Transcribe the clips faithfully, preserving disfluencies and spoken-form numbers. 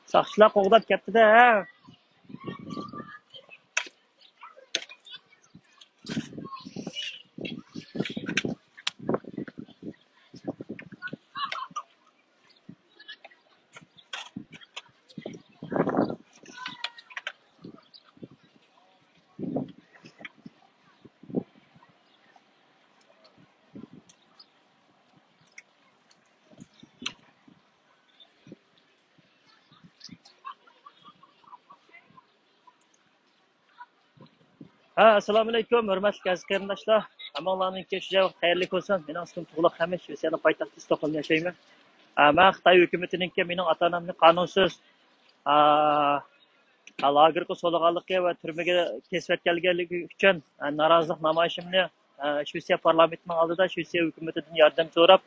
ساقچىلار قوغداپ كەپتۇ-دە، ھە. ھە، ئەسسالامۇئەلەيكۇم، ھۆرمەتلىك ئەزىز قېرىنداشلار. ھەممىڭلارنىڭكى شۇ خەيرلىك بولسۇن. مېنىڭ ئىسمىم تۇغلۇق خەمىت، شىۋېتسىيەنىڭ پايتەختى ستوكھولمدا ياشايمەن. ئە، مەن خىتاي ھۆكۈمىتىنىڭكى مېنىڭ ئاتا-ئانامنى قانۇنسىز، ئە، لاگېرغا سولىغانلىقى ۋە تۈرمىگە كېسىۋەتكەنلىكى ئۈچۈن، ئە، نارازىلىق نامايىشىمنى، ئە، شىۋېتسىيە پارلامېنتىنىڭ ئالدىدا شىۋېتسىيە ھۆكۈمىتىدىن ياردەم سوراپ،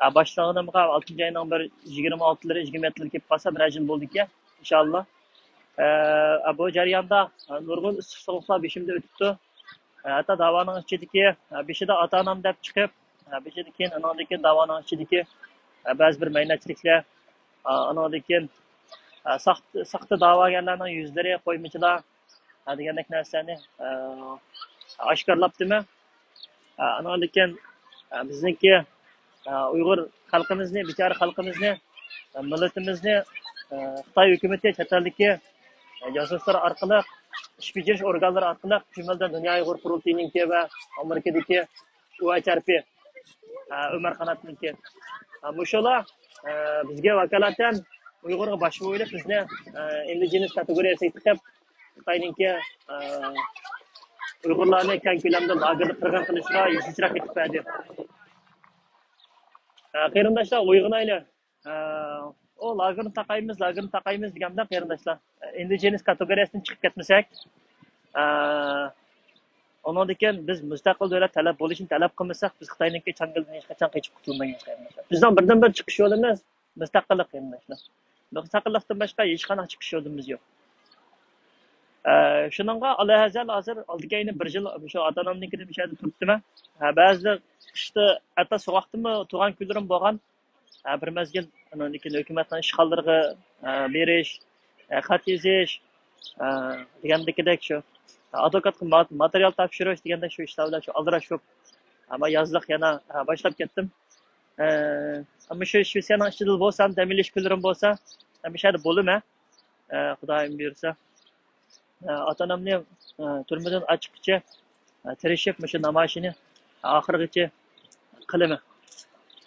ئە، باشلىغىنىمغا ئالتىنچى ئاينىڭ بىر يىگىرمە ئالتىلىرى، يىگىرمە يەتتىلىرى كېلىپ قالسا بىرەر يىل بولىدىكەن، ئىنشاللا. ئە، بۇ جەرياندا، ئە، نۇرغۇن ئىسسىق سوغۇقلار بېشىمدىن ئۆتۈپتۇ. ئە، ھەتتا داۋانىڭ ئىچىدىكى، ئە، بېشىدا ئاتا-ئانام دەپ چىقىپ، ئە، بېشىدىن كېيىن، ئانىڭدىن كېيىن داۋانىڭ ئىچىدىكى، ئە، بەزى بىر مەينەتچىلىكلەر، ئە، ئانىڭدىن كېيىن، ئە، ساختا، ساختا داۋاگەرلەرنىڭ يۈزلىرى، قويمىچىلار، ئە، دېگەندەك نەرسىلەرنى، ئە، ئاشكارىلاپتىمەن. ئە، ئانىڭدىن كېيىن، ئە، بىزنىڭكى، ئە، ئۇيغۇر خەلقىمىزنى، بىچارە خەلقىمىزنى، ئە، مىللىتىمىزنى، ئە، خىتاي ھۆكۈمىتى چەت ئەلدىكى، ئە، جاسۇسلار ئارقىلىق، ئىش بېجىرىش ئورگانلىرى ئارقىلىق، جۈملىدىن دۇنيا ئۇيغۇر قۇرۇلتىيىنىڭكى ۋە ئامېرىكىدىكى ئۇ ئەچ ئار پى، ئە، ئۆمەر قاناتنىڭكى. ئە، مۇشۇلار، ئە، بىزگە ۋاكالىتەن ئۇيغۇرغا باش بويىلىپ، بىزنى، ئە، ئىندىجېنىس كاتېگورىيەسىگە تىقىپ، خىتاينىڭكى، ئە، ئۇيغۇرلارنى كەڭ كۆلەمدە لاگېردا قىرغىن قىلىشىغا يۈزى چىراغ ئېتىپ بەردى. ئە، قېرىنداشلار، ئويغىنايلى. ئە، ئۇ لاگېرنى تاقايمىز، لاگېرنى تاقايمىز دېگەندە، قېرىنداشلار، ئىندىجېنىس كاتېگورىيەسىدىن چىقىپ كەتمىسەك، ئە، ئۇنىڭدىن كېيىن بىز مۇستەقىل دۆلەت تەلەپ بولۇشىنى تەلەپ قىلمىساق، بىز خىتاينىڭكى چاڭگىلىدىن ھېچقاچان قېچىپ قۇتۇلمايمىز، قېرىنداشلار. بىزنىڭ بىردىنبىر چىقىش يولىمىز مۇستەقىللىق، قېرىنداشلار. مۇستەقىللىقتىن باشقا ھېچقانداق چىقىش يولىمىز يوق. ئە، شۇنىڭغا ئالاھەزەل ھازىر ئالدىكەينى بىر يىل شۇ ئاتا-ئانامنىڭكىدە مۇشۇ يەردە تۇرۇپتىمەن. ھە، بەزىدە قىشتا، ھەتتا سوغۇقتىمۇ تۇغان كۈنلىرىم بولغان. ھە، بىر مەزگىل ئانىڭدىن كېيىن ھۆكۈمەتنىڭ ئىشخانىلىرىغا، ھە، بېرىش، ھە، خەت يېزىش، ھە، دېگەندىكىدەك شۇ. ئادۋوكاتقا ما-، ماتېرىيال تاپشۇرۇش دېگەندەك شۇ ئىشلار بىلەن شۇ ئالدىراش بولۇپ، ئەمما يازلىق يەنە، ھە، باشلاپ كەتتىم. ئە، ئەمما شۇ شىۋېتسىيەنىڭ ئىچىدىلا بولسام، دەم ئېلىش كۈنلىرىم بولسا، ھەممە شەھەردە بولىمەن. ئە، خۇدايىم بۇيرۇسا. ئە، ئاتا-ئانامنى، ئە، تۈرمىدىن ئاچىققىچە، ئە، تىرىشىپ مۇشۇ نامايىشنى ئاخىرغىچە قىلىمەن.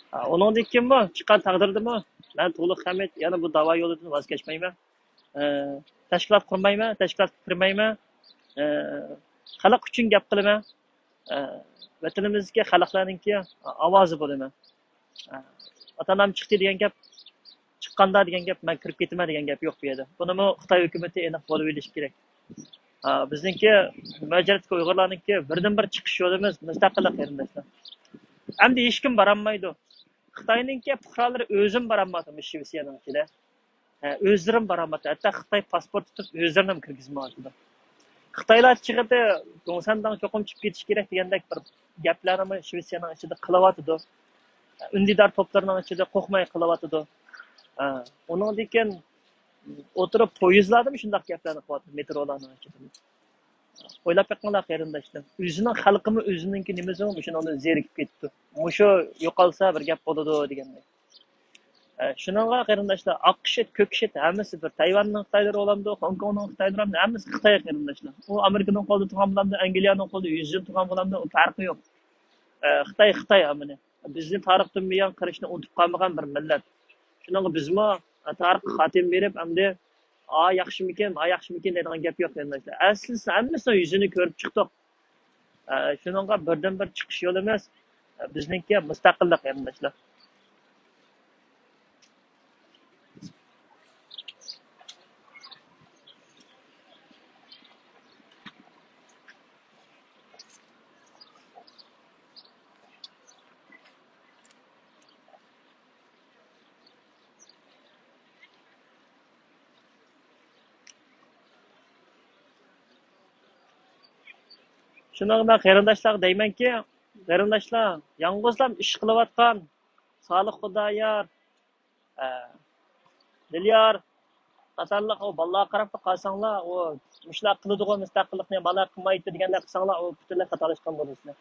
ئە، ئۇنىڭدىن كېيىنمۇ، چىققان تەقدىردىمۇ، مەن تۇغلۇق خەمىت يەنە بۇ داۋا يولىدىن ۋاز كەچمەيمەن. ئە، تەشكىلات قۇرمايمەن، تەشكىلاتقا كىرمەيمەن. ئە، خەلق ئۈچۈن گەپ قىلىمەن. ئە، ۋەتىنىمىزدىكى خەلقلەرنىڭكى ئاۋازى بولىمەن. ئە، ئاتا-ئانام چىقتى دېگەن گەپ، چىققاندا دېگەن گەپ، مەن كىرىپ كېتىمەن دېگەن گەپ يوق بۇ يەردە. بۇنىمۇ خىتاي ھۆكۈمىتى ئېنىق بولۇۋېلىشى كېرەك. ئە، بىزنىڭكى مۇھاجىرەتتىكى ئۇيغۇرلارنىڭكى بىردىنبىر چىقىش يولىمىز مۇستەقىللىق، قېرىنداشلار. ئەمدى ھېچكىم بارالمايدۇ. خىتاينىڭكى پۇقرالىرى ئۆزىمۇ بارالمايدۇ مۇشۇ شىۋېتسىيەنىڭ ئىچىدە. ئۆزلىرىمۇ بارالمايدۇ. ھەتتا خىتاي پاسپورت تۇتۇپ ئۆزلىرىنىمۇ كىرگۈزمەيۋاتىدۇ. خىتايلار چىغىدە گۇڭسەنداڭ چوقۇم چىقىپ كېتىش كېرەك دېگەندەك بىر گەپلەرنىمۇ شىۋېتسىيەنىڭ ئىچىدە قىلىۋاتىدۇ. ئۈندىدار توپلىرىنىڭ ئىچىدە قورقماي قىلىۋاتىدۇ. ئۇنىڭدىن كېيىن ئوتتۇرا پويىزلاردىمۇ شۇنداق گەپلەرنى قىلىۋاتىدۇ، مېترولارنىڭ ئىچىدە. ئويلاپ بېقىڭلار قېرىنداشلار. ئۆزىنىڭ خەلقىمۇ ئۆزىنىڭكى نېمىسىمۇ مۇشۇنىڭدىن زېرىكىپ كېتىپتۇ. مۇشۇ يوقالسا بىر گەپ بولىدۇ دېگەندەك. ئە، شۇنىڭغا قېرىنداشلار، ئاق ئىشىت، كۆك ئىشىت ھەممىسى بىر. تەيۋاننىڭ خىتايلىرى بولامدۇ، خوڭكوڭنىڭ خىتايلىرى بولامدۇ، ھەممىسى خىتاي قېرىنداشلار. ئۇ ئامېرىكىنىڭ قولىدا تۇرغان بولامدۇ، ئەنگلىيەنىڭ قولىدا يۈز يىل تۇرغان بولامدۇ، ئۇ پەرقى يوق. ئە، خىتاي خىتاي ھەممىنى. بىزنى تارىختىن بۇيان قىرىشنى ئۇنتۇپ قالمىغان بىر مىللەت. شۇنىڭغا بىزمۇ، ئە، تارىخقا خاتىمە بېرىپ، ئەمدى ئا ياخشىمىكىن، ما ياخشىمىكىن دەيدىغان گەپ يوق قېرىنداشلار. ئەسلىسى ھەممىسىنىڭ يۈزىنى كۆرۈپ چىقتۇق. ئە، شۇنىڭغا بىردىنبىر چىقىش يولىمىز، ئە، بىزنىڭكى مۇستەقىللىق قېرىنداشلار. شۇنىڭغا مەن قېرىنداشلارغا دەيمەنكى، قېرىنداشلار، يالغۇزلام ئىش قىلىۋاتقان سالىھ خۇدايار، ئە، دىليار قاتارلىق ئۇ بالىلارغا قاراپلا قالساڭلار، ئۇ مۇشۇلار قىلىدىغۇ مۇستەقىللىقنى، بالىلار قىلمايدۇ دېگەندەك قىلساڭلار، ئۇ پۈتۈنلەي خاتالاشقان بولىسىلەر.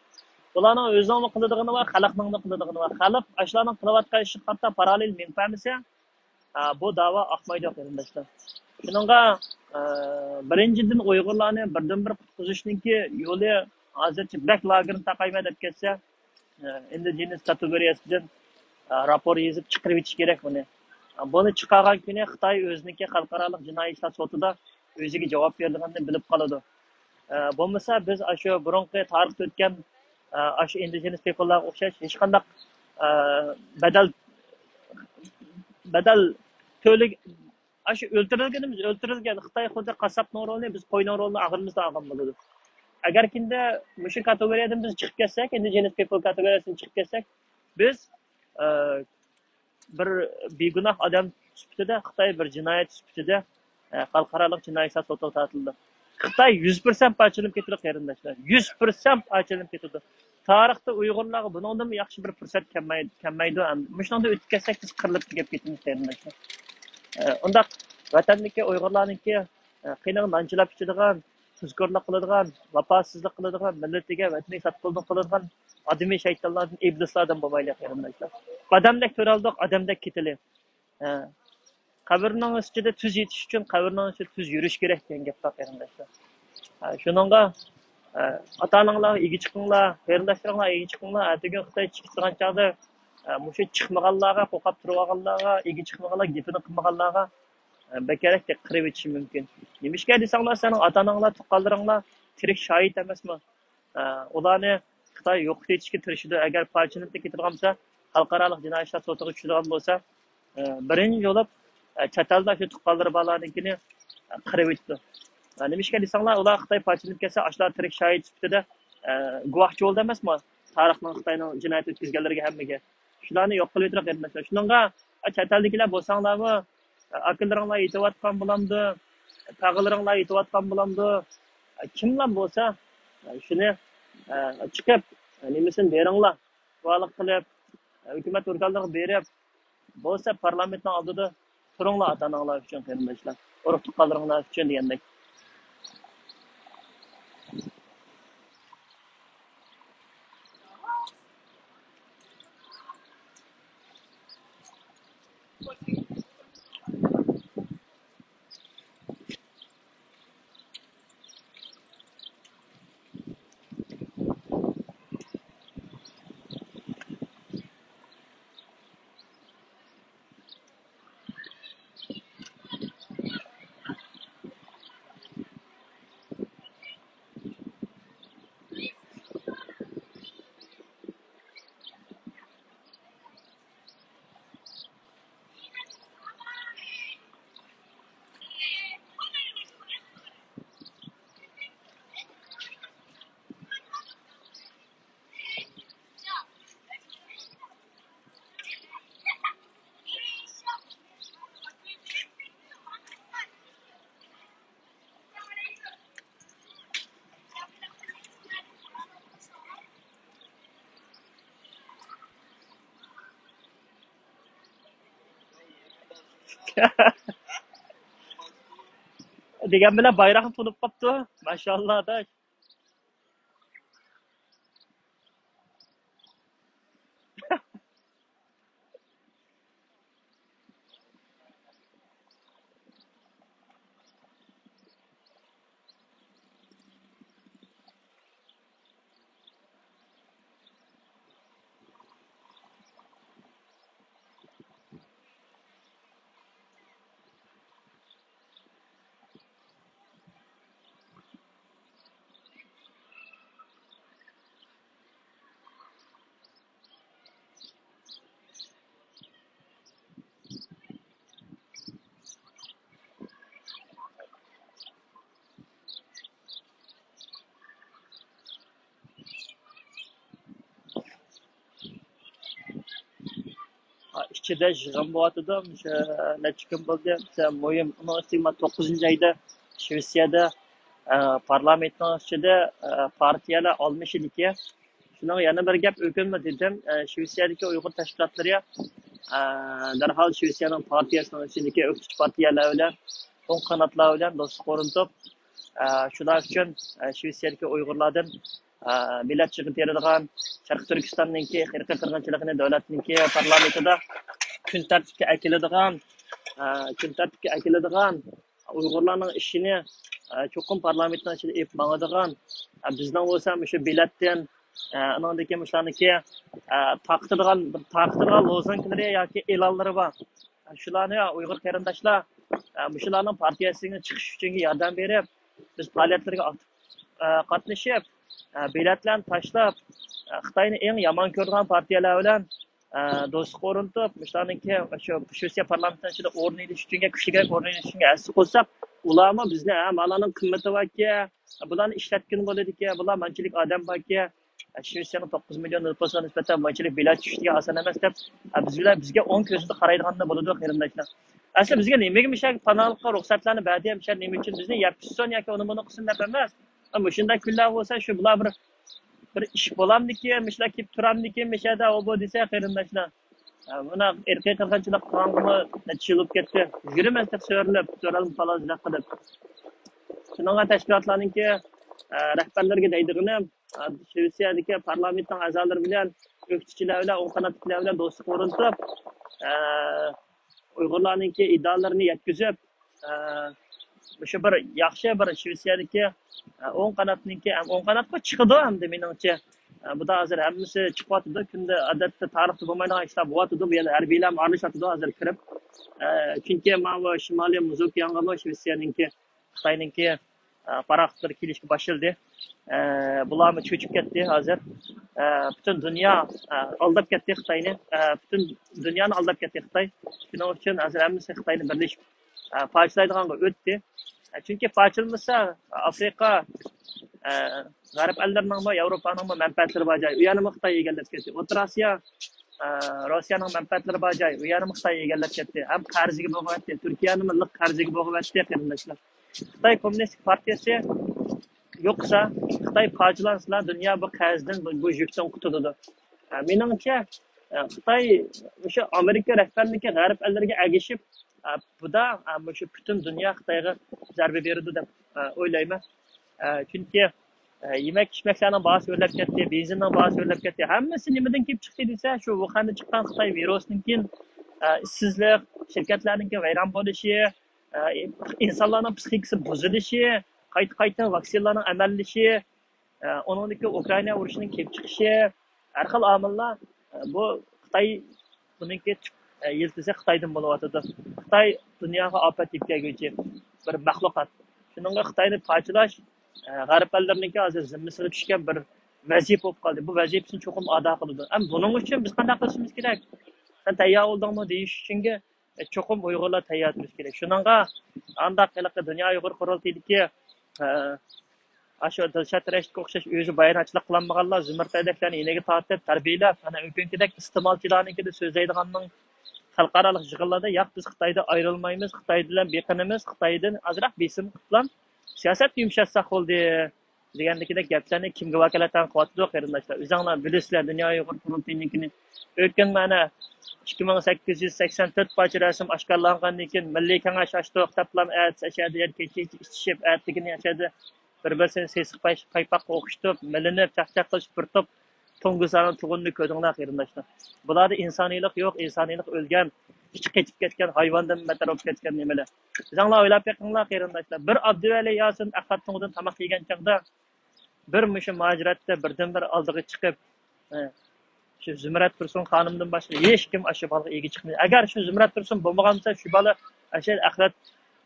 بۇلارنىڭ ئۆزىنىڭمۇ قىلىدىغىنى بار، خەلقنىڭمۇ قىلىدىغىنى بار. خەلق ئاشۇلارنىڭ قىلىۋاتقان ئىشىغا قارىتا پاراللېل مېڭىپ بەرمىسە، ئە، بۇ داۋا ئاقمايدۇ، قېرىنداشلار. شۇنىڭغا، ئە، بىرىنچىدىن، ئۇيغۇرلارنى بىردىنبىر قۇتقۇزۇشنىڭكى يولى ھازىرچە بەك لاگېرنى تاقايمەن دەپ كەتسە، ئە، ئىندىجېنىس كاتېگورىيەسىدىن، ئە، راپور يېزىپ چىقىرىۋېتىش كېرەك بۇنى. ئە، بۇنى چىقارغان كۈنى خىتاي ئۆزىنىڭكى خەلقئارالىق جىنايى ئىشلار سوتىدا ئۆزىگە جاۋاب بېرىدىغىنىنى بىلىپ قالىدۇ. ئە، بولمىسا بىز ئاشۇ بۇرۇنقى تارىختا ئۆتكەن، ئە، ئاشۇ ئىندىجېنس پىپللارغا ئوخشاش ھېچقانداق، ئە، بەدەل، بەدەل تۆلىگەن، ئاشۇ ئۆلتۈرۈلگىنىمىز ئۆلتۈرۈلگەن. خىتاي خۇددى قاسساپنىڭ رولىنى بىز قوينىڭ رولىنى ئاغرىمىزدا ئالغان بولىدۇ. ئەگەركىندە مۇشۇ كاتېگورىيەدىن بىز چىقىپ كەتسەك، ئىندىجېنس پىپل كاتېگورىيەسىدىن چىقىپ كەتسەك، بىز، ئە، بىر بىگۇناھ ئادەم سۈپىتىدە، خىتاي بىر جىنايەت سۈپىتىدە، ئە، خەلقئارالىق جىنايى ئىشلار سوتىغا تارتىلدى. خىتاي يۈز پىرسەنت پارچىلىنىپ كېتىدۇ، قېرىنداشلار. يۈز پىرسەنت پارچىلىنىپ كېتىدۇ. تارىختا ئۇيغۇرلارغا بۇنىڭدىنمۇ ياخشى بىر پۇرسەت كەلمەي-، كەلمەيدۇ ئەمدى. مۇشۇنىڭدا ئۆتۈپ كەتسەك، بىز قىرىلىپ تۈگەپ كېتىمىز، قېرىنداشلار. ئە، ئۇنداق ۋەتەندىكى ئۇيغۇرلارنىڭكى، ئە، قېنىغا نان چىلاپ ئىچىدىغان، تۇزكورلۇق قىلىدىغان، ۋاپاسىزلىق قىلىدىغان، مىللىتىگە، ۋەتىنىگە ساتقۇنلۇق قىلىدىغان ئادىمىي شەيتانلاردىن، ئىبلىسلاردىن بولمايلى، قېرىنداشلار. ئادەمدەك تۆرەلدۇق، ئادەمدەك كېتىلى. ھە. قەبرىنىڭ ئىچىدە تۈز يېتىش ئۈچۈن، قەبرىنىڭ ئىچىدە تۈز يۈرۈش كېرەك دېگەن گەپ بار، قېرىنداشلار. ھە، شۇنىڭغا، ھە، ئاتا-ئاناڭلارغا ئىگە چىقىڭلار، قېرىنداشلىرىڭلارغا ئىگە چىقىڭلار. ئەتىگۈن خىتاي چىقىپ تۇرغان چاغدا، ھە، مۇشۇ چىقمىغانلارغا، قورقۇپ تۇرۇۋالغانلارغا، ئىگە چىقمىغانلار، گېپىنى قىلمىغانلارغا، ھە، بەكرەك قىرىۋېتىشى مۇمكىن. نېمىشقا دېسەڭلار، سېنىڭ ئاتا-ئاناڭلار، تۇغقانلىرىڭلار تىرىك شاھىت ئەمەسمۇ؟ ئە، ئۇلارنى خىتاي يوقىتىۋېتىشكە تىرىشىدۇ. ئەگەر پارچىلىنىپ كېتىدىغان بولسا، خەلقئارالىق جىنايى ئىشلار سوتىغا چۈشىدىغان بولسا، ئە، بىرىنچى بولۇپ، ئە، چەت ئەلدە شۇ تۇغقانلىرى بارلارنىڭكىنى، ئە، قىرىۋېتىدۇ. ئە، نېمىشقا دېسەڭلار، ئۇلار خىتاي پارچىلىنىپ كەتسە، ئاشۇلار تىرىك شاھىت سۈپىتىدە، ئە، گۇۋاھچى بولدى ئەمەسمۇ؟ تارىخنىڭ خىتاينىڭ جىنايەت ئۆتكۈزگەنلىرىگە ھەممىگە. شۇلارنى يوق قىلىۋېتىڭ، قېرىنداشلار. شۇنىڭغا چەت ئەلدىكىلەر بولساڭلارمۇ، ئاكىلىرىڭلار يېتىۋاتقان بولامدۇ، تاغىلىرىڭلار يېتىۋاتقان بولامدۇ، كىملا بولسا، شۇنى، چىقىپ، نېمىسىنى بېرىڭلار. شۇۋالىق قىلىپ، ھۆكۈمەت ئورگانلىرىغا بېرىپ، بولسا پارلامېنتنىڭ ئالدىدا تۇرۇڭلار ئاتا-ئاناڭلار ئۈچۈن، قېرىنداشلار. ئۇرۇق-تۇغقانلىرىڭلار ئۈچۈن دېگەندەك. دېگەن بىلەن بايراقنى تونۇپ قاپتۇ. ماشائاللا، ئاداش. ئىچىدە يىغىن بولۇۋاتىدۇ. مۇشۇ نەچچە كۈن بولدى. مۇھىم، ئۇنىڭ ئۈستىگە مانا توققۇزىنچى ئايدا شىۋېتسىيەدە، ئە، پارلامېنتنىڭ ئىچىدە، ئە، پارتىيەلەر ئالمىشىدىكى. شۇنىڭغا يەنە بىر گەپ ئۆكۈنمە دېدىم. ئە، شىۋېتسىيەدىكى ئۇيغۇر تەشكىلاتلىرى، ئە، دەرھال شىۋېتسىيەنىڭ پارتىيەسىنىڭ ئىچىدىكى ئۆكتىچى پارتىيەلەر بىلەن، ئوڭ قاناتلار بىلەن دوستلۇق ئورنىتىپ، ئە، شۇلار ئۈچۈن، ئە، شىۋېتسىيەدىكى ئۇيغۇرلاردىن، ئە، بېلەت يىغىپ بېرىدىغان، شەرقىي تۈركىستاننىڭكى ئىرقىي قىرغىنچىلىقىنى دۆلەتنىڭكى پارلامېنتىدا كۈن تەرتىپكە ئەكېلىدىغان، ئە، كۈن تەرتىپكە ئەكېلىدىغان، ئۇيغۇرلارنىڭ ئىشىنى، ئە، چوقۇم پارلامېنتنىڭ ئىچىدە ئېلىپ ماڭىدىغان، ئە، بىزنىڭ بولسا مۇشۇ بېلەتتىن، ئە، ئانىڭدىن كېيىن مۇشۇلارنىڭكى، ئە، تارقىتىدىغان، بىر تارقىتىدىغان لوزۇنكىلىرى ياكى ئېلانلىرى بار. ئە، شۇلارنى ئۇيغۇر قېرىنداشلار، ئە، مۇشۇلارنىڭ پارتىيەسىگە چىقىش ئۈچۈنكى ياردەم بېرىپ، بىز پائالىيەتلىرىگە ئاكتىپ، ئە، قاتنىشىپ، ئە، بېلەتلەرنى تاشلاپ، ئە، خىتاينى ئەڭ يامان كۆرىدىغان پارتىيەلەر بىلەن، ئە، دوستلۇق ئورنىتىپ، مۇشۇلارنىڭكى شۇ شىۋېتسىيە پارلامېنتىنىڭ ئىچىدە ئورۇن ئېلىش ئۈچۈنكى، كۈچلۈكرەك ئورۇن ئېلىش ئۈچۈنكى ھەسسە قوشساق، ئۇلارمۇ بىزنى، ھە، مالارنىڭ قىممىتى باركەن، بۇلارنى ئىشلەتكىلى بولىدىكەن، بۇلار مانچىلىك ئادەم باركەن، شىۋېتسىيەنىڭ توققۇز مىليون نوپۇسىغا نىسبەتەن مانچىلىك بېلەت چۈشۈشى ئاسان ئەمەس دەپ، بىز بىلەن، بىزگە ئوڭ كۆزىدە قارايدىغانلا بولىدۇ، قېرىنداشلار. ئەسلى بىزگە نېمىگە مۇشۇ پاناھلىققا رۇخسەتلەرنى بەردى، مۇشۇ نېمە ئۈچۈن بىزنى يەپ پىشسۇن ياكى ئۇنى بۇنى قىلسۇن دەپ ئەمەس. مۇشۇنداق كۈنلەر بولسا، شۇ بۇلار بىر، بىر ئىش بولامدىكىن، مۇشۇنداق كېلىپ تۇرامدىكىن، مۇشۇ يەردە ئۇ بۇ دېسە، قېرىنداشلار. مانا ئىرقىي قىرغىنچىلىق قىلغانغىمۇ نەچچە يىل بولۇپ كەتتى. يۈرىمەن دەپ سۆرىلىپ، سۆرەلمە پالازىلىق قىلىپ. شۇنىڭغا تەشكىلاتلارنىڭكى، ئە، رەھبەرلىرىگە دەيدىغىنىم، ئە، شىۋېتسىيەدىكى پارلامېنتنىڭ ئەزالىرى بىلەن، ئۆكتىچىلەر بىلەن، ئوڭ قاناتتىكىلەر بىلەن دوستلۇق ئورنىتىپ، ئە، ئۇيغۇرلارنىڭكى ئىدىئاللىرىنى يەتكۈزۈپ، ئە، مۇشۇ بىر ياخشى بىر شىۋېتسىيەدىكى، ئە، ئوڭ قاناتنىڭكى، ھەم ئوڭ قاناتقا چىقىدۇ ئەمدى مېنىڭچە. ئە، بۇدا ھازىر ھەممىسى چىقىۋاتىدۇ. كۈندە ئادەتتە تارىختا بولمايدىغان ئىشلار بولۇۋاتىدۇ. بۇ يەردە ھەربىيلەرمۇ ئارىلىشىۋاتىدۇ ھازىر كىرىپ. ئە، چۈنكى ماۋۇ شىمالىي مۇزۇكياڭغىمۇ شىۋېتسىيەنىڭكى، خىتاينىڭكى، ئە، پاراخوتلىرى كېلىشكە باشلىدى. ئە، بۇلارمۇ چۆچۈپ كەتتى ھازىر. ئە، پۈتۈن دۇنيا، ئە، ئالداپ كەتتى خىتاينى. ئە، پۈتۈن دۇنيانى ئالداپ كەتتى خىتاي. شۇنىڭ ئۈچۈن ھازىر ھەممىسى خىتاينى بىرلىشىپ، ئە، پارچىلايدىغانغا ئۆتتى. ئە، چۈنكى پارچىلىمىسا ئافرىقا، ئە، غەرب ئەللىرىنىڭمۇ، ياۋروپانىڭمۇ مەنپەئەتلىرى بار جاي. ئۇ يەرنىمۇ خىتاي ئىگىلەپ كەتتى. ئوتتۇرا ئاسىيا، ئە، روسىيەنىڭ مەنپەئەتلىرى بار جاي. ئۇ يەرنىمۇ خىتاي ئىگىلەپ كەتتى. ھەم قەرزگە بولغۇۋەتتى. تۈركىيەنىمۇ لىق قەرزگە بولغۇۋەتتى، قېرىنداشلار. خىتاي كوممۇنىستىك پارتىيىسى يوقىسا، خىتاي پارچىلانسىلا، دۇنيا بۇ قەرزدىن، بۇ، بۇ يۈكتىن قۇتۇلىدۇ. ئە، مېنىڭچە، ئە، خىتاي مۇشۇ ئامېرىكا رەھبەرلىكى غەرب ئەللىرىگە ئەگىشىپ، ئە، بۇدا، ئە، مۇشۇ پۈتۈن دۇنيا خىتايغا زەربە بېرىدۇ دەپ، ئە، ئويلايمەن. ئە، چۈنكى، ئە، يېمەك ئىچمەكلەرنىڭ باھاسى ئۆرلەپ كەتتى، بېنزىننىڭ باھاسى ئۆرلەپ كەتتى. ھەممىسى نېمىدىن كېلىپ چىقتى دېسە، شۇ ۋۇخەندە چىققان خىتاي ۋىرۇسىدىن كېيىن، ئە، ئىشسىزلىق، شىركەتلەرنىڭكى ۋەيران بولۇشى، ئە، ئىنسانلارنىڭ پسىخىكىسى بۇزۇلۇشى، قايتا قايتا ۋاكسىنىلارنىڭ ئەمەللىشى، ئە، ئۇنىڭدىكى ئۇكرائىنا ئۇرۇشىنىڭ كېلىپ چىقىشى، ھەر خىل ئامىللار، ئە، بۇ خىتاي، بۇنىڭكى تۈپ، ئە، يىلتىزى خىتايدىن بولۇۋاتىدۇ. خىتاي دۇنياغا ئاپەت ئېلىپ كەلگۈچى بىر مەخلۇقات. شۇنىڭغا خىتاينى پارچىلاش، ئە، غەرب ئەللىرىنىڭكى ھازىر زىممىسىگە چۈشكەن بىر ۋەزىپە بولۇپ قالدى. بۇ ۋەزىپىسىنى چوقۇم ئادا قىلىدۇ. ئەمما بۇنىڭ ئۈچۈن بىز قانداق قىلىشىمىز كېرەك؟ سەن تەييار بولدۇڭمۇ دېيىش ئۈچۈنكى، ئە، چوقۇم ئۇيغۇرلار تەييار تۇرۇشى كېرەك. شۇنىڭغا ئانداق ھېلىقى دۇنيا ئۇيغۇر قۇرۇلتىيىدىكى، ئە، ئاشۇ دىلشات رەشىتكە ئوخشاش ئۆزى باياناتچىلىق قىلالمىغانلار زۇمرەت ھەدەكلەرنى ئىنىگە تارتىپ تەربىيەلەپ، ئەنە ئۆكۈنكىدەك ئىستېمالچىلارنىڭكىدە سۆزلەيدىغاننىڭ خەلقئارالىق يىغىنلاردا، ياق، بىز خىتايدا ئايرىلمايمىز، خىتاي بىلەن بېقىنىمىز، خىتايدىن ئازراق بېسىم قىلىپ سىياسەتنى يۇمشاتساق بولدى دېگەندىكىدەك گەپلەرنى كىمگە ۋاكالىتەن قىلىۋاتىدۇ، قېرىنداشلار؟ ئۆزۈڭلار بىلىسىلەر، دۇنيا ئۇيغۇر قۇرۇلتىيىنىڭكىنى. ئۆتكەن مانا ئىككى مىڭ سەككىز يۈز سەكسەن تۆت پارچە رەسىم ئاشكارىلانغاندىن كېيىن، مىللىي كېڭەش ئاچتۇق، دەپلا ئەتىسى ئەشەدە يەنە كېچە ئىچىشىپ، ئەتىگىنى ئەشەدە بىر-بىرسىنى سېسىق پاي-، پايپاققا ئوخشىتىپ، مىلىنىپ، چاقچاق قىلىشىپ، بىر توپ توڭگۇزلارنىڭ تۇغۇنىنى كۆردۈڭلار، قېرىنداشلار. بۇلاردا ئىنسانىيلىق يوق، ئىنسانىيلىق ئۆلگەن، ئىچى قېتىپ كەتكەن، ھايۋاندىن بەتتەر بولۇپ كەتكەن نېمىلەر. ئۆزۈڭلار ئويلاپ بېقىڭلار، قېرىنداشلار. بىر ئابدۇۋەلى ياسىن ئەخلەت تۇڭىدىن تاماق يېگەن چاغدا، بىر مۇشۇ مۇھاجىرەتتە بىردىنبىر ئالدىغا چىقىپ، ئە، شۇ زۇمرەت تۇرسۇن خانىمدىن باشقا ھېچكىم ئاشۇ بالىغا ئىگە چىقمىدى. ئەگەر شۇ زۇمرەت تۇرسۇن بولمىغان بولسا، شۇ بالا ئاشۇ ئەخلەت،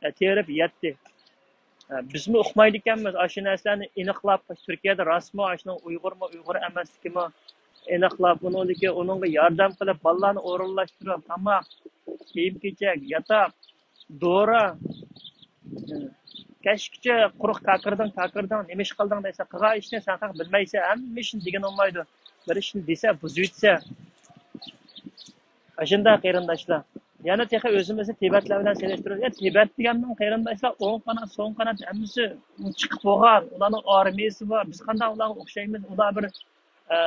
ئە، تېرىپ يەتتى. ئە، بىزمۇ ئۇقمايدىكەنمىز ئاشۇ نەرسىلەرنى ئېنىقلاپ، تۈركىيەدە راستمۇ، ئاشۇنىڭ ئۇيغۇرمۇ، ئۇيغۇر ئەمەسلىكىمۇ ئېنىقلاپ، ئۇنىڭدىكى، ئۇنىڭغا ياردەم قىلىپ، بالىلارنى ئورۇنلاشتۇرۇپ، تاماق، كىيىم-كېچەك، ياتاق، دورا، كەچكىچە قۇرۇق كاكىردىڭ، كاكىردىڭ، نېمە ئىش قىلدىڭ دەيسەن، قىلغان ئىشنى سەن خەق بىلمەيسەن، ھەممە ئىشنى دېگىنى بولمايدۇ. بىر ئىشنى دېسە، بۇزۇۋېتىسەن. ئاشۇنداق قېرىنداشلار. يەنە تېخى ئۆزىمىزنى تىبەتلەر بىلەن سېلىشتۇرۇپ، يا تىبەت دېگەننىڭ قېرىنداشلار، ئوڭ قانات، سول قانات ھەممىسى چىقىپ بولغان. ئۇلارنىڭ ئارمىيىسى بار. بىز قانداق ئۇلارغا ئوخشايمىز؟ ئۇلار بىر، ئە،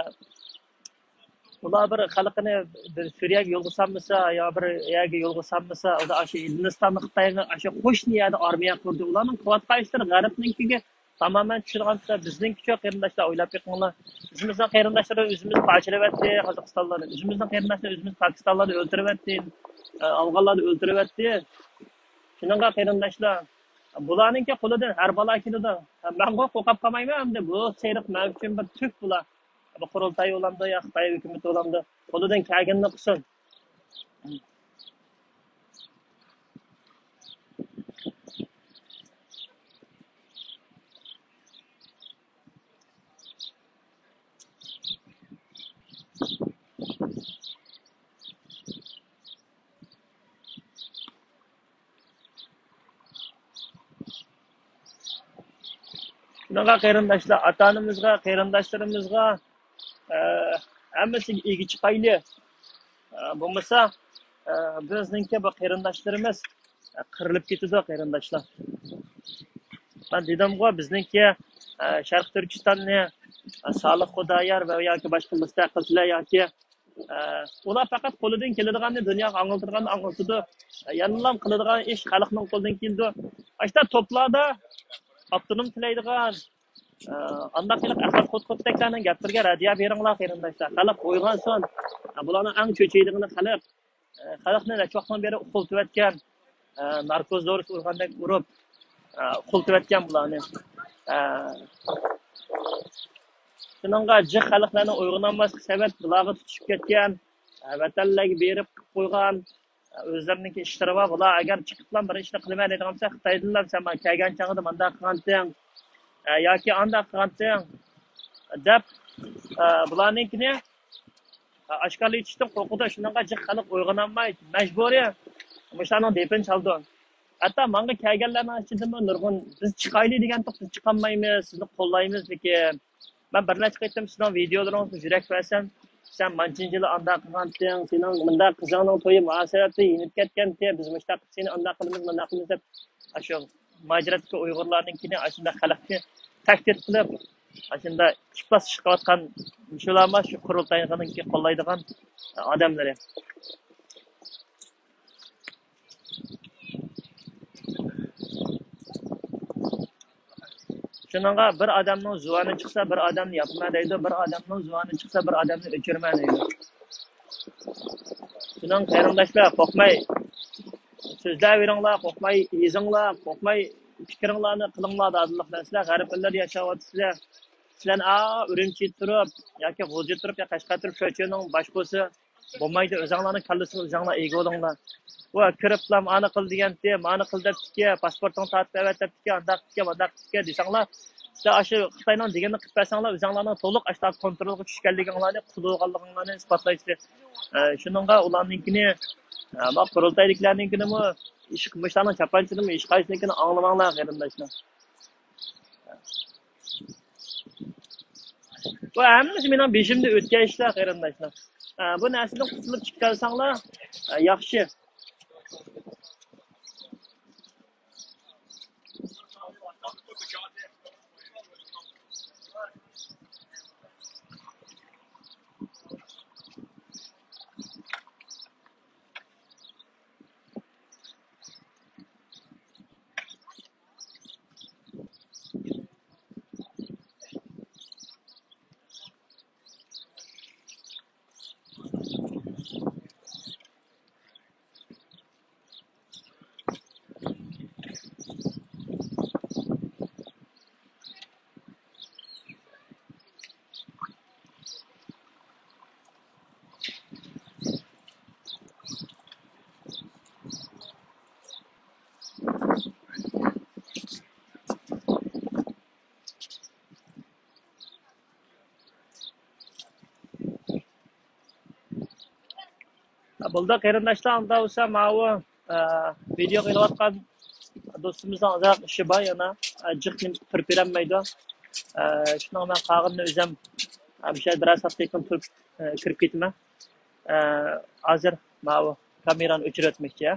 ئۇلار بىر خەلقىنى بىر سۈرىيەگە يولغا سالمىسا، يا بىر يەرگە يولغا سالمىسا، ئۇلار ئاشۇ ھىندىستاننى، خىتايغا ئاشۇ قوشنا يەردە ئارمىيە قۇردى. ئۇلارنىڭ قىلىۋاتقان ئىشلىرى غەربنىڭكىگە تامامەن چۈشىدىغان. بىزنىڭكىچۇ قېرىنداشلار، ئويلاپ بېقىڭلار. بىزنىڭ قېرىنداشلىرىمىز ئۆزىمىز پارچىلىۋەتتى قازاقىستانلارنى. ئۆزىمىزنىڭ قېرىنداشلىرى ئۆزىمىز پاكىستانلارنى ئۆلتۈرۈۋەتتى، ئە، ئافغانلارنى ئۆلتۈرۈۋەتتى. شۇنىڭغا قېرىنداشلار، بۇلارنىڭكى قولىدىن ھەر بالا كېلىدۇ. مەنغۇ قورقۇپ قالمايمەن ئەمدى. بۇ سېرىق مەن ئۈچۈن بىر تۈك بۇلار. بۇ قۇرۇلتاي بولامدۇ يا خىتاي ھۆكۈمىتى بولامدۇ، قولىدىن كەلگىنىنى قىلسۇن. شۇنىڭغا قېرىنداشلار، ئاتا-ئانىمىزغا، قېرىنداشلىرىمىزغا، ئە، ھەممىسىگە ئىگە چىقايلى. ئە، بولمىسا، ئە، بىزنىڭكى بۇ قېرىنداشلىرىمىز، ئە، قىرىلىپ كېتىدۇ، قېرىنداشلار. مەن دېدىمغۇ، بىزنىڭكى، ئە، شەرقىي تۈركىستاننى، ئە، سالىھ خۇدايار ۋە ياكى باشقا مۇستەقىلچىلەر ياكى ئە، ئۇلار پەقەت قولىدىن كېلىدىغاننى دۇنياغا ئاڭلىتىدىغاننى ئاڭلىتىدۇ. ئە، يەنىلا قىلىدىغان ئىش خەلقنىڭ قولىدىن كېلىدۇ. ئاشۇنداق توپلاردا ئاپتونوم تىلەيدىغان، ئە، ئانداق قىلىپ ئەخمەق قۇت-قۇتتەكلەرنىڭ گەپلىرىگە رەددىيە بېرىڭلار، قېرىنداشلار. خەلق ئويغانسۇن. ئە، بۇلارنىڭ ئەڭ چۆچۈيدىغىنى خەلق. ئە، خەلقنى نەچچە ۋاقىتتىن بېرى ئۇخلىتىۋەتكەن، ئە، ناركوز دورىسى ئۇرغاندەك ئۇرۇپ، ئە، ئۇخلىتىۋەتكەن بۇلارنى. ئە، شۇنىڭغا جىق خەلقلەرنىڭ ئويغىنالماسلىقى سەۋەب، بۇلارغا تۇتۇشۇپ كەتكەن، ئە، ۋەتەنلەرگە بېرىپ قويغان، ئە، ئۆزلىرىنىڭكى ئىشلىرى بار. بۇلار ئەگەر چىقىپلا بىر ئىشنى قىلىمەن دەيدىغان بولسا، خىتايدىنلا سەن ماڭا كەلگەن چاغدا مۇنداق قىلغانتىڭ، ئە، ياكى ئانداق قىلغانتىڭ دەپ، ئە، بۇلارنىڭكىنى ئاشكارىلىتىشتىن قورقىدۇ. شۇنىڭغا جىق خەلق ئويغىنالماي، مەجبۇرىي مۇشۇلارنىڭ دېپىنى چالىدۇ. ھەتتا ماڭا كەلگەنلەرنىڭ ئىچىدىمۇ نۇرغۇن، «بىز چىقايلى» دېگەنتۇق، «بىز چىقالمايمىز، سىزنى قوللايمىز.» لېكىن مەن بىر نەچچە قېتىم سىزنىڭ ۋىدىيولىرىڭىزغا يۈرەك بەرسەم، «سەن مانچىنچى يىلى ئانداق قىلغانتىڭ، سېنىڭ مۇنداق قىزىڭنىڭ تويى مۇناسىۋەتلىك يېنىپ كەتكەنتى، بىز مۇشۇنداق، سېنى ئانداق قىلىمىز، مۇنداق قىلىمىز» دەپ، ئاشۇ مۇھاجىرەتتىكى ئۇيغۇرلارنىڭكىنى ئاشۇنداق خەلقنى تەھدىت قىلىپ، ئاشۇنداق ئىپلاس ئىش قىلىۋاتقان مۇشۇلارمۇ شۇ قۇرۇلتاينىڭكى قوللايدىغان ئادەملىرى. شۇنىڭغا بىر ئادەمنىڭ زۇۋانى چىقسا، بىر ئادەمنى ياپىمەن دەيدۇ، بىر ئادەمنىڭ زۇۋانى چىقسا، بىر ئادەمنى ئۆچۈرىمەن دەيدۇ. شۇنىڭ قېرىنداشلار، قورقماي سۆزلەۋېرىڭلار، قورقماي يېزىڭلار، قورقماي پىكرىڭلارنى قىلىڭلار، دادىللىق بىلەن. سىلەر غەرب ئەللەردە ياشاۋاتىسىلەر. سىلەرنى ئا ئۈرۈمچىدە تۇرۇپ ياكى غۇلجىدا تۇرۇپ يا قەشقەردە تۇرۇپ شۇچىنىڭ باشقۇسى بولمايدۇ. ئۆزۈڭلارنىڭ كاللىسىغا ئۆزۈڭلار ئىگە بولۇڭلار. ۋە كىرىپلا ئانى قىل دېگەنتى، مانى قىل دەپتىكى، پاسپورتۇڭ تارتىپ ئەۋەت دەپتىكى، ئانداق دېدىكى، مانداق دېدىكى دېسەڭلار، سىلەر ئاشۇ خىتاينىڭ دېگىنىنى قىلىپ بەرسەڭلار، ئۆزۈڭلارنىڭ تولۇق ئاشۇنداق كونترولغا چۈشكەنلىكىڭلارنى، قۇتۇلغانلىقىڭلارنى ئىسپاتلايسىلەر. ئە، شۇنىڭغا ئۇلارنىڭكىنى، ئە، ما قۇرۇلتايدىكىلەرنىڭكىنىمۇ، ئىش، مۇشۇلارنىڭ چاپانچىلىرىمۇ ھېچقايسىنىڭكىنى ئاڭلىماڭلار، قېرىنداشلار. بۇ ھەممىسى مېنىڭ بېشىمدا ئۆتكەن ئىشلار، قېرىنداشلار. ئە، بۇ نەرسىدىن قۇتۇلۇپ چىقىپ قالساڭلار، ئە، ياخشى. بولدى، قېرىنداشلار، ئۇنداق بولسا ماۋۇ، ئە، ۋىدېو قىلىۋاتقان دوستىمىزنىڭ ئازراق ئىشى بار يەنە، ئە، جىق نېمە تۇرۇپ بېرەلمەيدۇ. ئە، شۇنىڭ مەن قالغىنىنى ئۆزۈم، ئە، مۇشۇ يەردە بىرەر سائەتتىن كېيىن تۇرۇپ، ئە، كىرىپ كېتىمەن. ئە، ھازىر ماۋۇ كامېرانى ئۆچۈرۈۋەتمەكچى.